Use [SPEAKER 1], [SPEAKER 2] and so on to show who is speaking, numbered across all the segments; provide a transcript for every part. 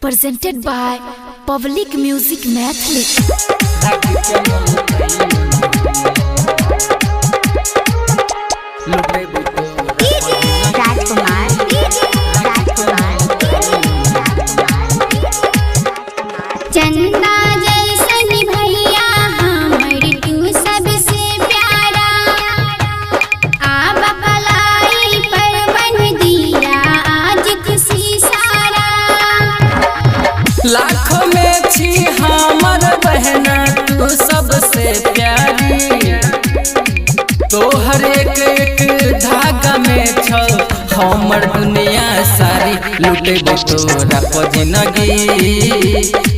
[SPEAKER 1] Presented by Public Music Mathli.
[SPEAKER 2] Rajkumar, Rajkumar,
[SPEAKER 3] चंदा जैसन भैया हमर तू सबसे प्यारा। आब पलाई पर बन दिया आज खुशी सारा।
[SPEAKER 4] लाखों में छी हमर बहना तू सबसे प्यारी। तोहर एक एक धागा में छल हमर दुनिया सारी। लुटेबो तोरा पर जिंदगी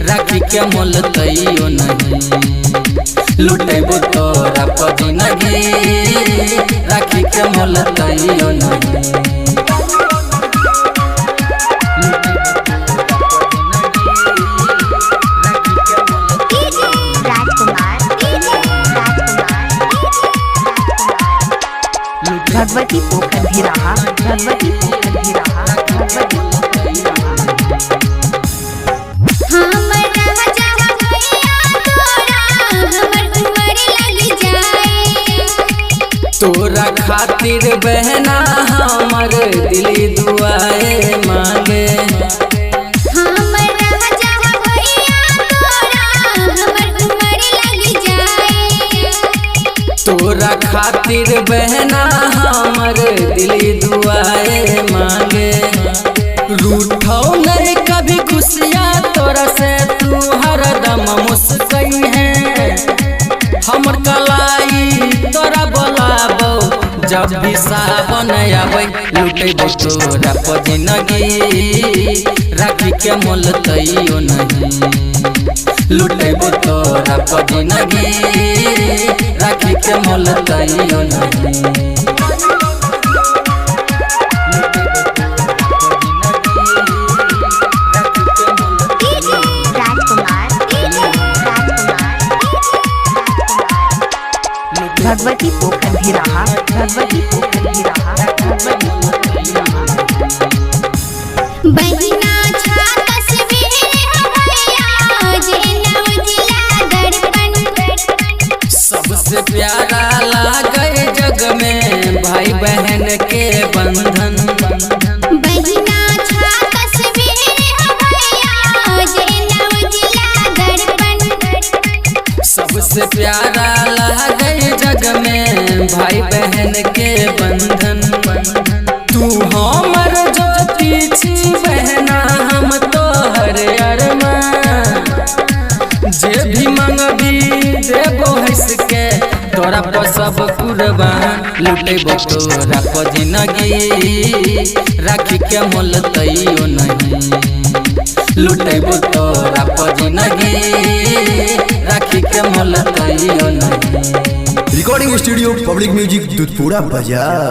[SPEAKER 4] राखी के मोल तैयो नहीं। लुटेबो तोरा पर जिंदगी राखी के मोल तैयो नहीं।
[SPEAKER 2] राजकुमार, राजकुमार,
[SPEAKER 5] भगवती पोखर भी रहा, भगवती पोखर भी रहा, भगवती पोखर भी रहा।
[SPEAKER 3] हमर राजा भैया तोरा हमर उमर लग जाए।
[SPEAKER 4] तोरा खातिर बहना हमर दिली दुआए मांगे।
[SPEAKER 3] हमर राजा भैया तोरा हमर उमर लग जाए।
[SPEAKER 4] तोरा खातिर बहना हमर दिली दुआए मांगे। रूठो नहीं कभी खुशियाँ तोरा से तू हरदम मुस्कई है। हमर कलाई तोरा बोलाबो जब भी सावन आबै। लुटेबो तोरा पर जिंदगी राखी के मोल तैयो नहीं। लुटेबो तोरा पर जिंदगी राखी के मोल तैयो नहीं।
[SPEAKER 2] राजकुमार, राजकुमार,
[SPEAKER 5] भगवती पोखर भी रहा, भगवती पोखर भी रहा, भगवती पोखर भी रहा।
[SPEAKER 3] बहिना छा तस्वीर भैया जेना उजला दर्पण।
[SPEAKER 4] सबसे प्यारा लागे जग में भाई बहन के बंधन।
[SPEAKER 3] बहिना छा तस्वीर भैया जेना उजला दर्पण।
[SPEAKER 4] सबसे प्यारा लागे जग में भाई बहन के बंधन। तू हमर ज्योति छी बहना हम तोहर अरमान। जे भी मंगबी देबो हंस के तोरा पर सब कुर्बान। लुटेबो तोरा पर जिंदगी राखी के मोल तैयो नहीं। लुटेबो तोरा पर जिंदगी राखी के मोल तैयो नहीं।
[SPEAKER 6] Recording studio public music Dudhpura बाजार।